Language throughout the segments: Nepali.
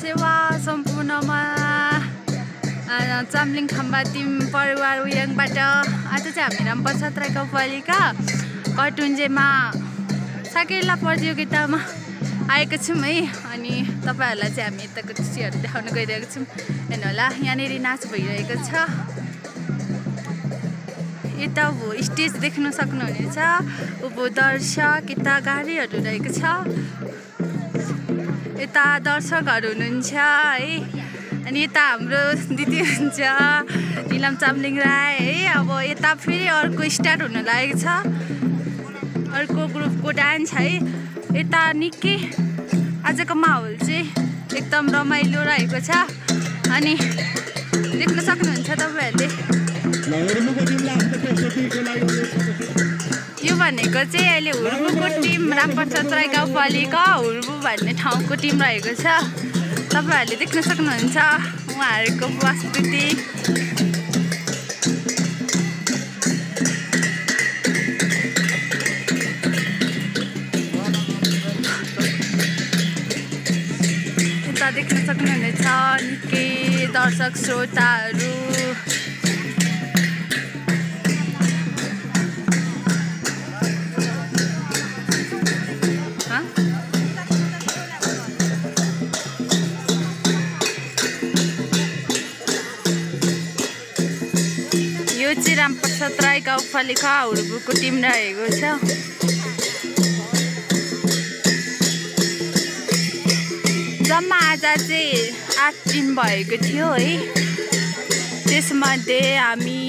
सेवा सम्पूर्णमा चामलिङ खम्बातिम परिवार उयाङबाट आज चाहिँ हामी रामप्रसाद राई गाउँपालिका कटुन्जेमा साकेला प्रतियोगितामा आएको छौँ है। अनि तपाईहरुलाई चाहिँ हामी यताको दृश्यहरू देखाउन गइरहेको छौँ। हेर्नु होला, यहाँनेरि नाच भइरहेको छ। यता स्टेज देख्न सक्नुहुनेछ। उभो दर्शक, यता गाडीहरू रहेको छ, यता दर्शकहरू हुनुहुन्छ है। अनि यता हाम्रो दिदी हुनुहुन्छ निलम चामलिङ राई है। अब यता फेरि अर्को स्टार्ट हुन लागेको छ, अर्को ग्रुपको डान्स है। यता निकै आजको माहौल चाहिँ एकदम रमाइलो रहेको छ। अनि देख्न सक्नुहुन्छ तपाईहरुले, यो भनेको चाहिँ अहिले हुर्बुको टिम रामप्रसाद राई गाउँपालिका हुर्बु भन्ने ठाउँको टिम रहेको छ। तपाईहरुले देख्न सक्नुहुन्छ उहाँहरूको उपस्थिति। यता देख्न सक्नुहुनेछ निकै दर्शक श्रोताहरू। यो चाहिँ रामप्रसाद राई गाउँपालिका हुर्बुको टिम रहेको छ। जम्मा आज चाहिँ 8 टिम भएको थियो है। त्यसमध्ये हामी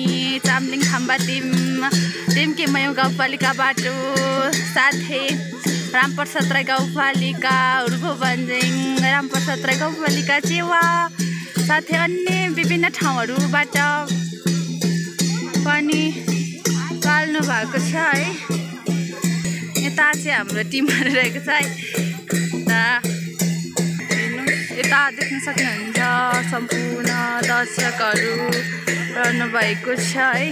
चामलिङ खम्बा टिम केमयौं गाउँपालिकाबाट, साथै रामप्रसाद राई गाउँपालिका हुर्बु भन्ज्याङ, रामप्रसाद राई गाउँपालिका चेवा, साथै अन्य विभिन्न ठाउँहरूबाट पनि पाल्नु भएको छ है। यता चाहिँ हाम्रो टिमहरू रहेको छ है। यता देख्न सक्नुहुन्छ सम्पूर्ण दर्शकहरू रहनु भएको छ है।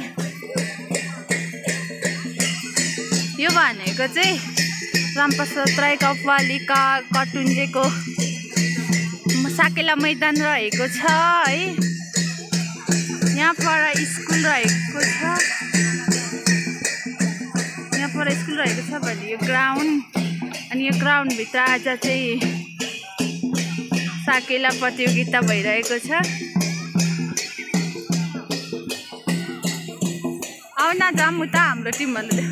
यो भनेको चाहिँ रामप्रसाद राई गाउँपालिका कटुन्जेको साकेला मैदान रहेको छ है। यहाँ पर स्कुल रहेको छ, यहाँ पर स्कुल रहेको छ भने यो ग्राउन्ड। अनि यो ग्राउन्डभित्र आज चाहिँ साकेला प्रतियोगिता भइरहेको छ। आउन जाऊँ उता हाम्रो टिमहरूले।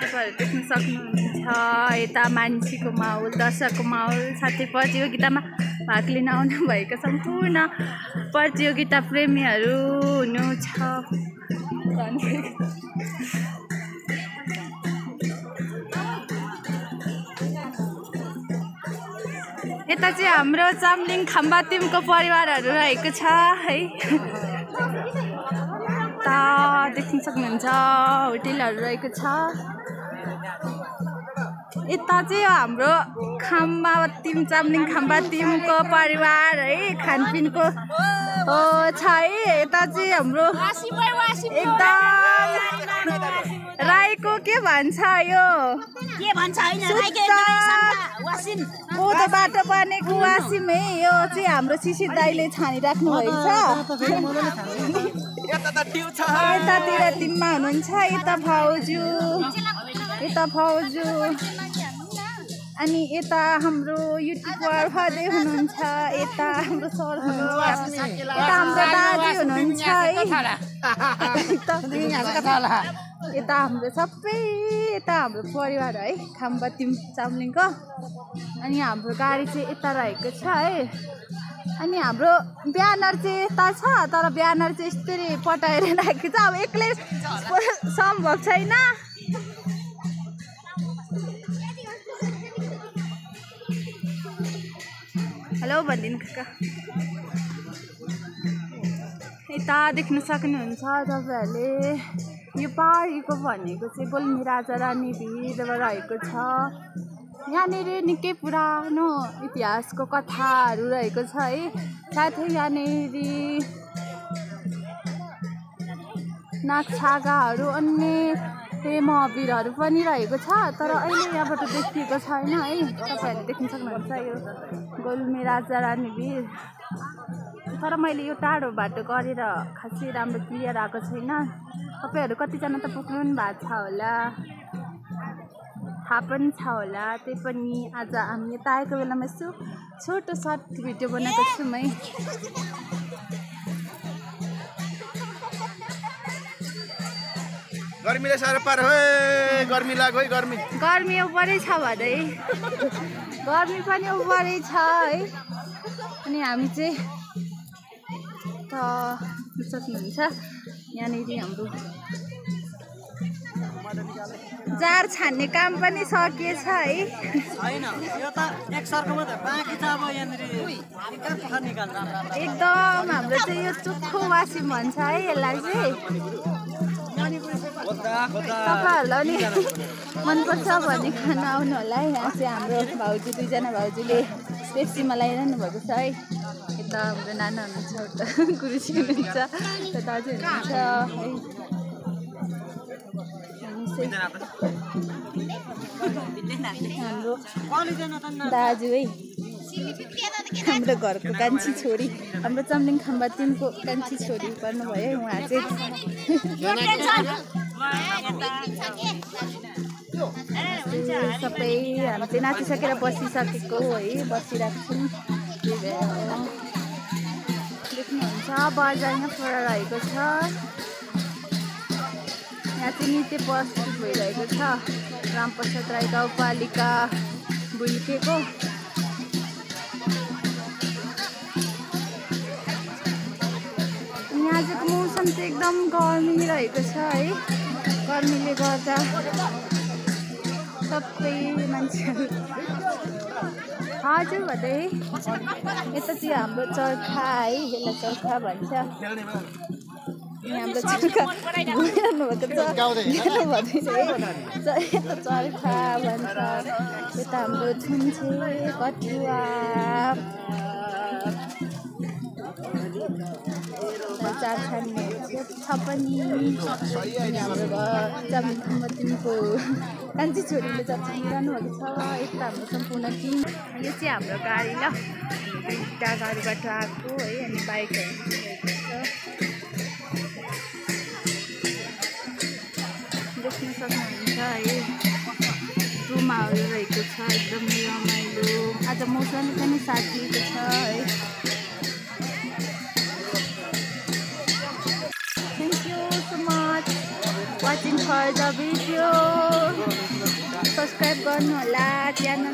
तपाईँहरू देख्न सक्नुहुन्छ यता मान्छेको माहौल, दर्शकको माहौल, साथै प्रतियोगितामा भाग लिन आउनुभएका सम्पूर्ण प्रतियोगिता प्रेमीहरू हुनुहुन्छ। यता चाहिँ हाम्रो चामलिङ खम्बा टिमको परिवारहरू रहेको छ है। यता देख्न सक्नुहुन्छ होटेलहरू रहेको छ। यता चाहिँ हाम्रो खम्बा टिम, चामलिङ खम्बा टिमको परिवार है, खानपिनको छ है। यता चाहिँ हाम्रो एकदम राईको के भन्छ यो, के भन्छ कोदोबाट बनेको वासिम है। यो चाहिँ हाम्रो शिशिर दाइले छानिराख्नु भएको छ। यतातिर टिममा हुनुहुन्छ यता भाउजू, यता भाउजू। अनि यता हाम्रो युट्युबर फादे हुनुहुन्छ, यता हाम्रो सर हुनुहुन्छ, यता हाम्रो दाजु हुनुहुन्छ है। यता हाम्रो सबै, यता हाम्रो परिवार है खम्बा टिम चामलिङको। अनि हाम्रो गाडी चाहिँ यता रहेको छ है। अनि हाम्रो ब्यानर चाहिँ यता छ, तर ब्यानर चाहिँ यस्तरी पटाएर राखेको छ। अब एक्लै सम्भव छैन। हेलो भनिदिनु काका। यता देख्न सक्नुहुन्छ तपाईँहरूले यो पहाडीको भनेको चाहिँ बोल्मी राजा रानी भिर रहेको छ। यहाँनिर निकै पुरानो इतिहासको कथाहरू रहेको छ है। साथै यहाँनिर नागछागाहरू, अन्य महावीरहरू पनि रहेको छ तर अहिले यहाँबाट देखिएको छैन है तपाईहरुले देख्न सक्नुहुन्छ यो गोल्मे राजा रानी वीर तर मैले यो टाढो बाटो गरेर खासै राम्रो क्लियर आएको छैन तपाईहरु कतिजना त पुग्नु पनि भएको छ होला थाहा पनि छ होला त्यही पनि आज हामी यता आएको बेलामा यसो छोटो सर्ट भिडियो बनाएको छु है गर्मीले साह्रो पार हे गर्मी लाग्यो है गर्मी उपरै छ भदै गर्मी पनि उपरै छ है अनि हामी चाहिँ त सक्नुहुन्छ यहाँनिर हाम्रो जार छान्ने काम पनि सकिएछ है हैन यो त एक सर्को मात्र बाँकी छ अब यहाँनिर एकदम हाम्रो चाहिँ यो चोखो वासिम भन्छ है यसलाई चाहिँ तपाईहरुलाई नि मनपर्छ भने खान आउनु होला है यहाँ चाहिँ हाम्रो भाउजू दुईजना भाउजूले पेप्सी मलाइरहनु भएको छ है यता हाम्रो नाना हुनुहुन्छ उता गुरुजी हुनुहुन्छ त दाजु हुनुहुन्छ है हाम्रो दाजु है हाम्रो घरको कान्छी छोरी हाम्रो चम्लिङ खम्बा 3 को कान्छी छोरी पर्नुभयो है उहाँ चाहिँ सबै हामी चाहिँ नाचिसकेर बसिसकेको है बसिरहेको छौँ देख्नुहुन्छ बजार यहाँ पर रहेको छ यहाँ चाहिँ नृत्य प्रस्तुत भइरहेको छ रामप्रसाद राई गाउँपालिका बुल्केको आजको मौसम चाहिँ एकदम गर्मी रहेको छ है गर्मीले गर्दा सबै मान्छेहरू हजुर भन्दै यता चाहिँ हाम्रो चर्खा है यसलाई चर्खा भन्छ हाम्रो चर्खा घुमिरहनु भएको छ यता चर्खा भन्छ यता हाम्रो छुन्छे कटुवा चार खानेहरू छ पनि हाम्रो चम्लिङ खम्बा 3 को कान्छी छोरीले चम्लिरहनु भएको छ यता हाम्रो सम्पूर्ण टिम यो चाहिँ हाम्रो गाडी ल दुईटा गाडीबाट आएको है अनि बाइकहरू देख्न सक्नुहुन्छ है रुमाहरू रहेको छ एकदम रमाइलो आज मौसम पनि साथ दिएको छ है watching for the video subscribe गर्नु होला च्यानल